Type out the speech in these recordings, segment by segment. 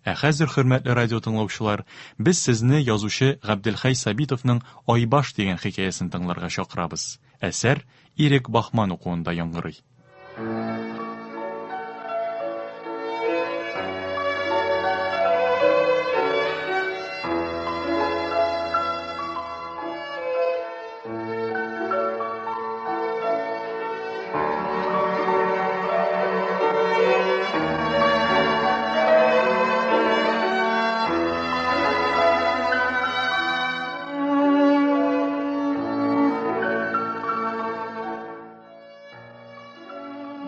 Ә хәзер, хөрмәтле радио тыңлаучылар, без сезне язучы Габделхәй Сабитовның Айбаш дигән хикәясен тыңларга чакырабыз. Әсәр Ирек Бахман укуында яңгырый.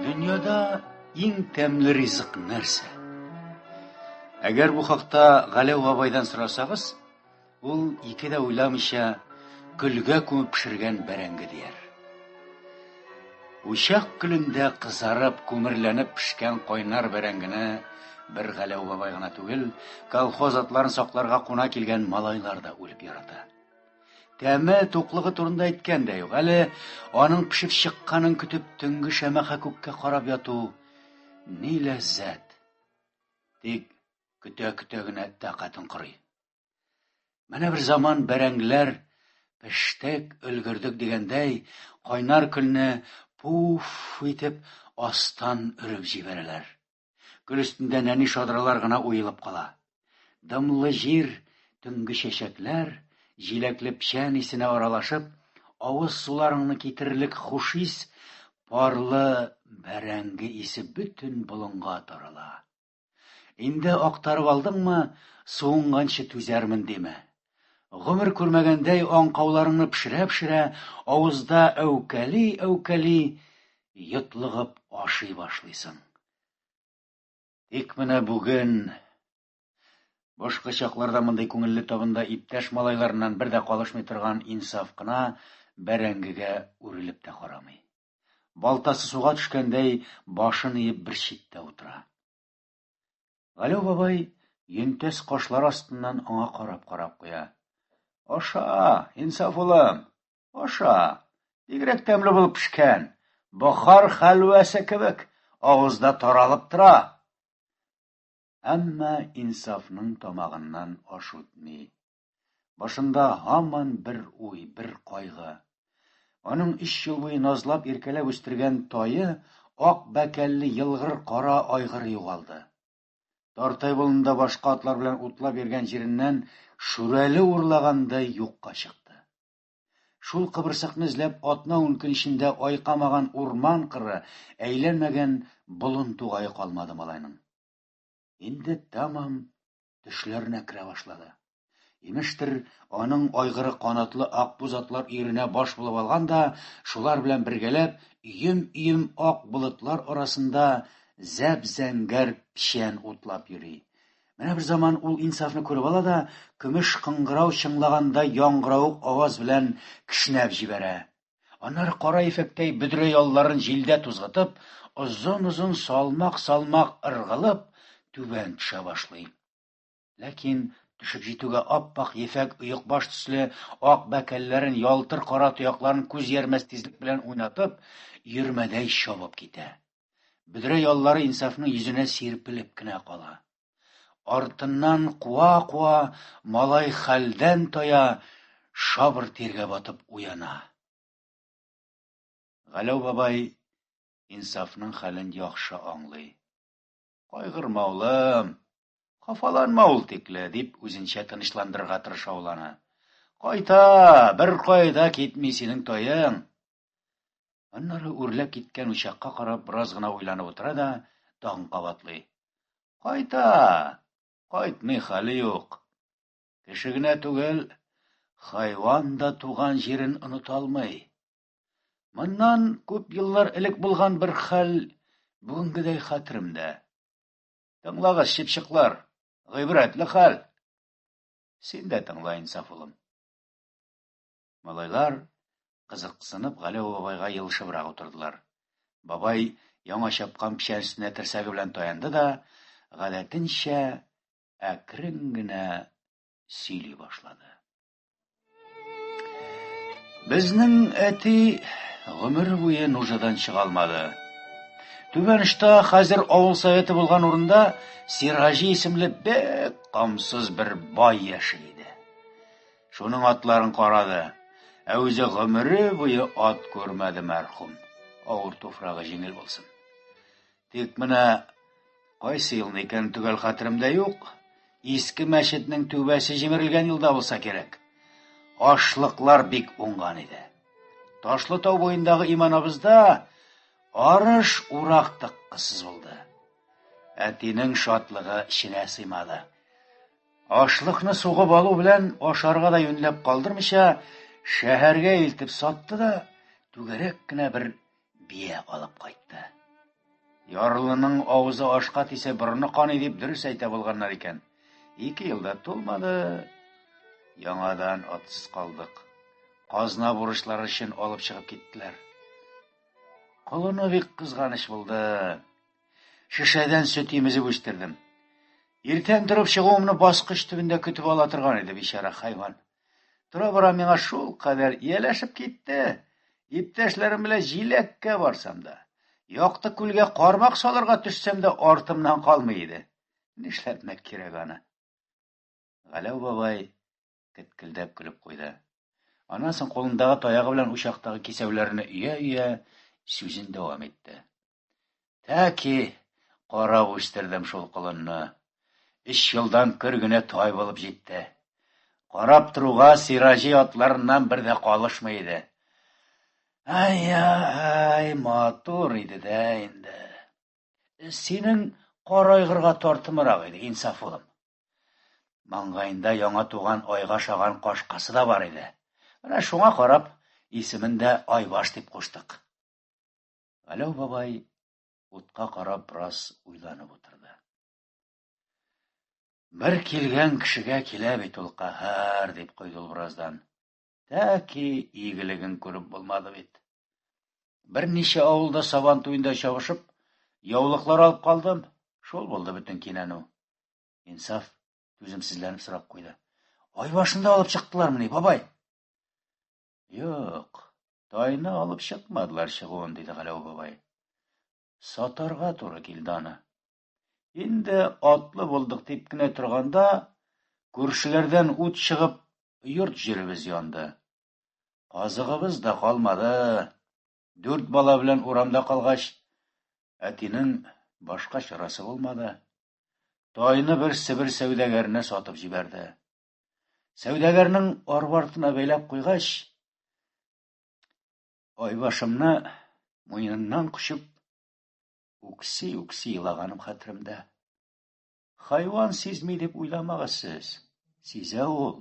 Дөньяда иң тәмле ризык нәрсә? Әгәр бу хакта Галәү бабайдан сорасагыз, Ул ике дә уйламыйча көлгә күмеп пешергән бәрәңге дияр. Учак көлендә кызарып, күмерләнеп пешкән кайнар бәрәңгене бер Галәү бабай гына түгел, колхоз атларын сакларга куна килгән малайлар да үлеп ярата. Тәме, туклыгы турында әйткән дә юк. Әле аның пешеп чыкканын көтеп төнге шәмәхә күккә карап яту ни ләззәт. Тик көтә-көтә генә тәкатен корый. Менә бер заман бәрәңгеләр пештек, өлгердек дигәндәй, кайнар көлне пуф итеп астан өреп җибәрәләр. Көл өстендә нәни шадралар гына уелып кала. Дымлы җир, төнге чәчәкләр, җиләкле печән исенә аралашып, авыз суларыңны китерерлек хуш ис, парлы бәрәңге исе бөтен болынга тарала. Инде актарып алдыңмы, суынганчы түзәрмен димә. Гомер күрмәгәндәй аңкауларыңны пешерә-пешерә, авызда әүкәли-әүкәли, йотлыгып ашый башлыйсың. Тик менә бүген башка чакларда мондый күңелле табында иптәш малайларыннан бер дә калышмый торган Инсаф кына бәрәңгегә үрелеп тә карамый. Балтасы суга төшкәндәй, башын иеп бер читтә утыра. Галәү бабай йөнтәс кашлар астыннан аңа карап-карап куя. Аша, Инсаф улым, аша. Бигрәк тәмле булып пешкән. Бохар хәлвәсе кебек, авызда таралып тора. Әмма Инсафның тамагыннан аш үтми. Башында һаман бер уй, бер кайгы. Аның өч ел буе назлап иркәләп үстергән тае, ак бәкәлле елгыр кара айгыр югалды. Тартай болынында башка атлар белән утлап йөргән җиреннән шүрәле урлагандай юкка чыкты. Шул кыбырсыкны эзләп атна-ун көн эчендә айкамаган урман кыры, әйләнмәгән болын тугае калмады малайның. Инде тәмам төшләренә керә башлады. Имештер, аның айгыры канатлы акбүз атлар өеренә баш булып алган да, шулар белән бергәләп, өем-өем ак болытлар арасында зәп-зәңгәр печән утлап йөри. Менә бер заман ул Инсафны күреп ала да, көмеш кыңгырау чыңлагандай яңгыравык аваз белән кешнәп җибәрә. Аннары кара ефәктәй бөдрә ялларын җилдә тузгытып, озын-озын салмак-салмак ыргылып, түбән төшә башлый. Ләкин төшеп җитүгә ап-ак ефәк оекбаш төсле ак бәкәлләрен, ялтыр кара тоякларын күз иярмәс тизлек белән уйнатып, йөрмәдәй чабып китә. Бөдрә яллары Инсафның йөзенә сирпелеп кенә кала. Артыннан куа-куа малай хәлдән тая, шабыр тиргә батып уяна. Галәү бабай Инсафның хәлен яхшы аңлый. Кайгырма, улым, хафаланма ул тикле, дип үзенчә тынычландырырга тырыша ул аны. Кайта, бер кайда китми синең таең. Аннары үрләп киткән учакка карап бераз гына уйланып утыра да тагын кабатлый. Кайта! Кайтмый хәле юк. Кеше генә түгел, хайван да туган җирен оныта алмый. Моннан күп еллар элек булган бер хәл бүгенгедәй хәтеремдә. Тыңлагыз, чыпчыклар, гыйбрәтле хәл. Син дә тыңла, Инсаф улым. Малайлар, кызыксынып, Галәү бабайга елышыбрак утырдылар. Бабай яңа чапкан печән өстенә терсәге белән таянды да, гадәтенчә, әкрен генә сөйли башлады. Безнең әти гомер буе нужадан чыга алмады. Түбән очта хәзер авыл советы булган урында Сираҗи исемле бик камсыз бер бай яши иде. Шуның атларын карады. Ә үзе гомере буе ат күрмәде мәрхүм. Авыр туфрагы җиңел булсын. Тик менә кайсы елны икәнен төгәл хәтеремдә юк. Иске мәчетнең түбәсе җимерелгән елда булса кирәк. Ашлыклар бик уңган иде. Ташлы тау буендагы иманабызда арыш урак тыккысыз булды. Әтинең шатлыгы эченә сыймады. Ашлыкны сугып алу белән ашарга да юньләп калдырмыйча, шәһәргә илтеп сатты да, түгәрәк кенә бер бия алып кайтты. Ярлының авызы ашка тисә борыны каный дип дөрес әйтә булганнар икән. Ике елда тулмады, яңадан атсыз калдык. Казна бурычлары өчен алып чыгып киттеләр. Колыны бик кызганыч булды. Шешәдән сөт имезеп үстердем. Иртән торып чыгуымны баскыч төбендә көтеп ала торган иде бичара хайван. Тора-бара миңа шул кадәр ияләшеп китте. Иптәшләрем белән җиләккә барсам да, якты күлгә кармак салырга төшсәм дә артымнан калмый иде. Нишләтмәк кирәк аны? Галәү бабай кеткелдәп көлеп куйды. Аннан соң кулындагы таягы белән учактагы кисәүләрне өя-өя сүзен дәвам итте. Тәки карап үстердем шул колынны. Өч елдан көр генә тай булып җитте. Карап торуга Сираҗи атларыннан бер дә калышмый иде. Ай-ай, матур иде дә инде. Синең карайгырга тартымрак иде, Инсаф улым. Маңгаенда яңа туган айга ошаган кашкасы да бар иде. Менә шуңа карап, исемен дә Айбаш дип куштык. Галәү бабай утка карап бераз уйланып утырды. Бер килгән кешегә килә бит ул каһәр, дип куйды ул бераздан. Тәки игелеген күреп булмады бит. Берничә авылда сабан туенда чабышып, яулыклар алып калдым. Шул булды бөтен кинәнү. Инсаф түземсезләнеп сорап куйды. Ай башында алып чыктылармыни, бабай? Юк, тайны алып чыкмадылар чыгуын, диде Галәү бабай. Сатарга туры килде аны. Инде атлы булдык дип кенә торганда, күршеләрдән ут чыгып, йорт җиребез янды. Казыгыбыз да калмады. Дүрт бала белән урамда калгач, әтинең башка чарасы булмады. Тайны бер Себер сәүдәгәренә сатып җибәрде. Сәүдәгәрнең арба артына бәйләп куйгач, айбашымны муеныннан кочып, үкси-үкси елаганым хәтеремдә. Хайван сизми дип уйламагыз сез. Сизә ул.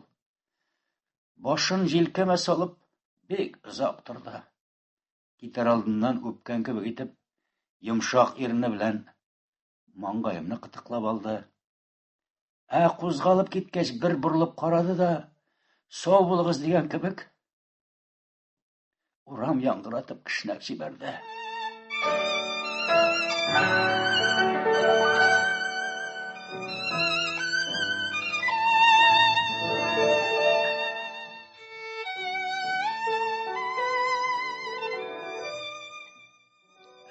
Башын җилкәмә салып, бик озак торды. Китәр алдыннан үпкән кебек итеп, йомшак ирене белән маңгаемны кытыклап алды. Ә кузгалып киткәч, бер борылып карады да, сау булыгыз дигән кебек, урам яңгыратып кешнәп җибәрде.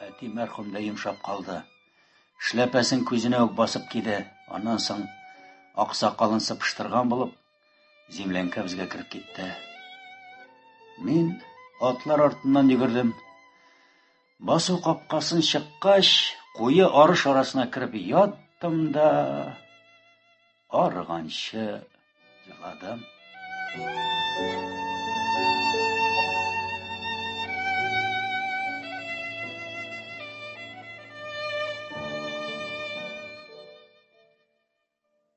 Әти мәрхүм дә йомшап калды. Эшләпәсен күзенә үк басып киде. Аннан соң аксакалын сыпыштырган булып, землянкабызга кереп китте. Мин атлар артыннан йөгердем. Басу капкасын чыккач, куе арыш арасына кереп яттым да арыганчы еладым.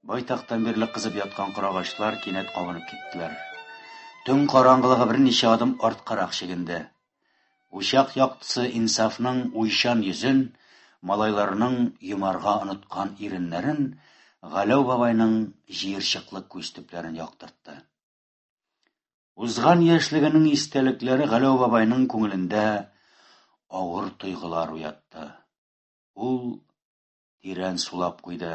Байтактан бирле кызып яткан карагачлар кинәт кабынып киттеләр. Төн караңгылыгы берничә адым арткарак чигенде. Учак яктысы Инсафның уйчан йөзен, малайларының йомарга оныткан иреннәрен, Галәү бабайның җыерчыклы күз төпләрен яктыртты. Узган яшьлегенең истәлекләре Галәү бабайның күңелендә авыр тойгылар уятты. Ул тирән сулап куйды.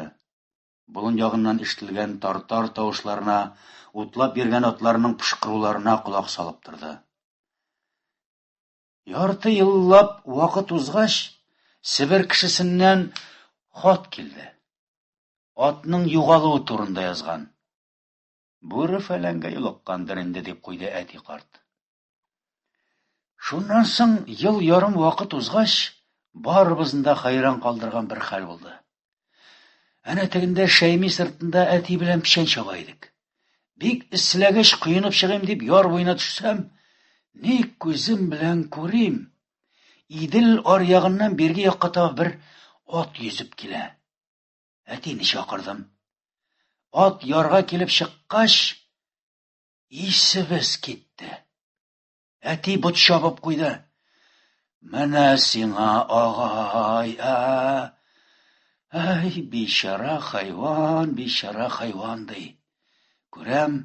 Болын ягыннан ишетелгән тартар тавышларына, утлап йөргән атларның пошкыруларына колак салып торды. Ярты еллап вакыт узгач, Себер кешесеннән хат килде. Атның югалуы турында язган. Бүре фәләнгә юлыккандыр инде, дип куйды әти карт. Шуннан соң ел ярым вакыт узгач, барыбызны да хәйран калдырган бер хәл булды. Әнә тегендә Шәйми сыртында әти белән печән чаба идек. Бик эсселәгәч, коенып чыгыйм дип яр буена төшсәм, ни күзем белән күрим, Идел аръягыннан бирге якка таба бер ат йөзеп килә. Әтине чакырдым. Ат ярга килеп чыккач, исебез китте. Әти бот чабып куйды. Менә сиңа, агай, ә! Әй, бичара хайван, бичара хайван, ди. Күрәм,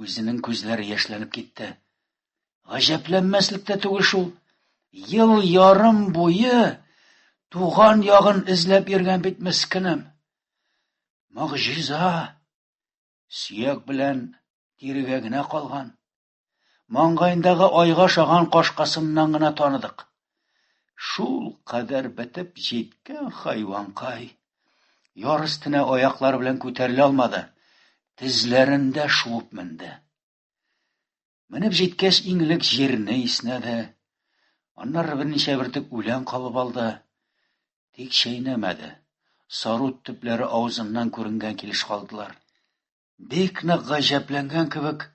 үзенең күзләре яшьләнеп китте. Гаҗәпләнмәслек тә түгел шул. Ел ярым буе туган ягын эзләп йөргән бит мескенем. Могҗиза! Сөяк белән тирегә генә калган. Маңгаендагы айга ошаган кашкасыннан гына таныдык. Шул кадәр бетеп җиткән хайванкай. Яр өстенә аяклары белән күтәрелә алмады, тезләрендә шуып менде. Менеп җиткәч, иң элек җирне иснәде. Аннары берничә бөртек үлән кабып алды. Тик чәйнәмәде. Сарут төпләре авызыннан күренгән килеш калдылар. Бик нык гаҗәпләнгән кебек,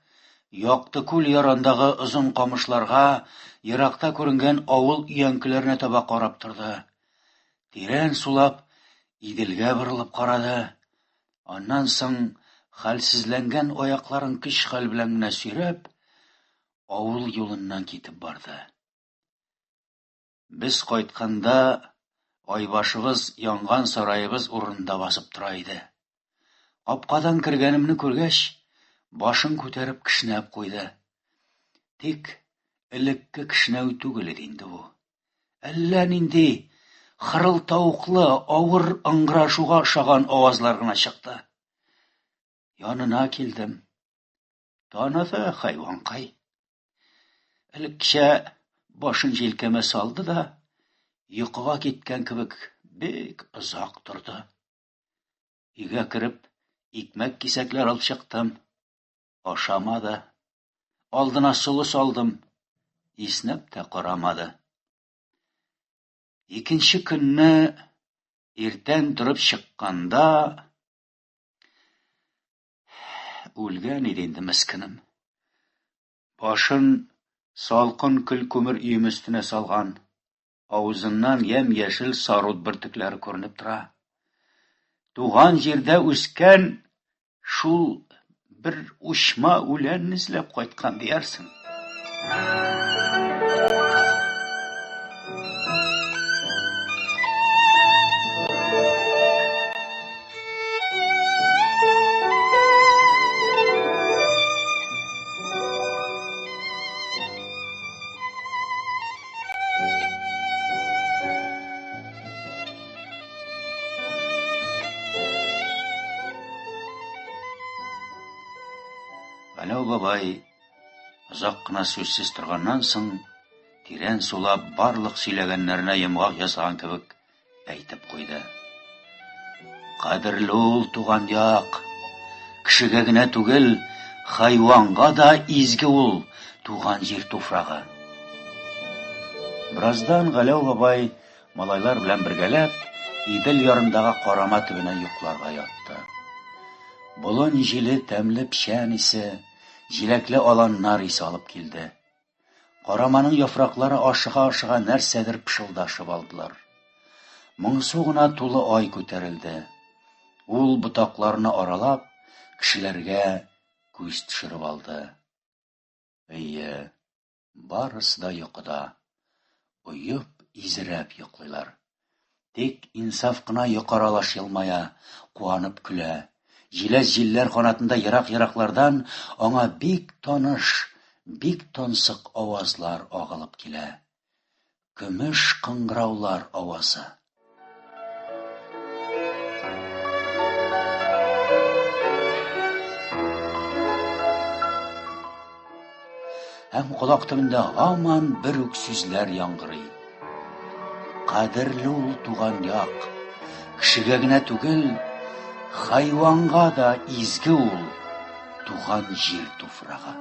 Якты күл ярындагы озын камышларга, еракта күренгән авыл өянкеләренә таба карап торды. Тирән сулап, Иделгә борылып карады. Аннан соң, хәлсезләнгән аякларын көч-хәл белән генә сөйрәп, авыл юлыннан китеп барды. Без кайтканда, Айбашыбыз янган сараебыз урынында басып тора иде. Капкадан кергәнемне күргәч, башын күтәреп кешнәп куйды. Тик элекке кешнәү түгел иде инде бу. Әллә нинди хырылтавыклы, авыр ыңгырашуга ошаган авазлар гына чыкты. Янына килдем. Таныды хайванкай. Элеккечә башын җилкәмә салды да, йокыга киткән кебек бик озак торды. Өйгә кереп, икмәк кисәкләре алып чыктым. Ашамады. Алдына солы салдым. Иснәп тә карамады. Икенче көнне иртән торып чыкканда үлгән иде инде мескенем. Башын салкын көл-күмер өеме өстенә салган. Авызыннан ямь-яшел сарут бөртекләре күренеп тора. Туган җирдә үскән шул бер учма үләнне эзләп кайткан диярсең. Галәү бабай озак кына сүзсез торганнан соң, тирән сулап, барлык сөйләгәннәренә йомгак ясаган кебек әйтеп куйды. Кадерле ул туган як. Кешегә генә түгел, хайванга да изге ул туган җир туфрагы. Бераздан Галәү бабай малайлар белән бергәләп Идел ярындагы карама төбенә йокларга ятты. Болын җиле тәмле печән исе, җиләкле аланнар исе алып килде. Караманың яфраклары ашыга-ашыга нәрсәдер пышылдашып алдылар. Моңсу гына тулы ай күтәрелде. Ул ботакларны аралап, кешеләргә күз төшереп алды. Әйе, барысы да йокыда. Оеп, изрәп йоклыйлар. Тик Инсаф кына йокы аралаш елмая, куанып көлә. Җиләс җилләр канатында ерак-ераклардан аңа бик таныш, бик тансык авазлар агылып килә. Көмеш кыңгыраулар авазы. Һәм колак төбендә һаман бер үк сүзләр яңгырый. Кадерле ул туган як. Кешегә генә түгел, хайванга да изге ул туган җир туфрагы.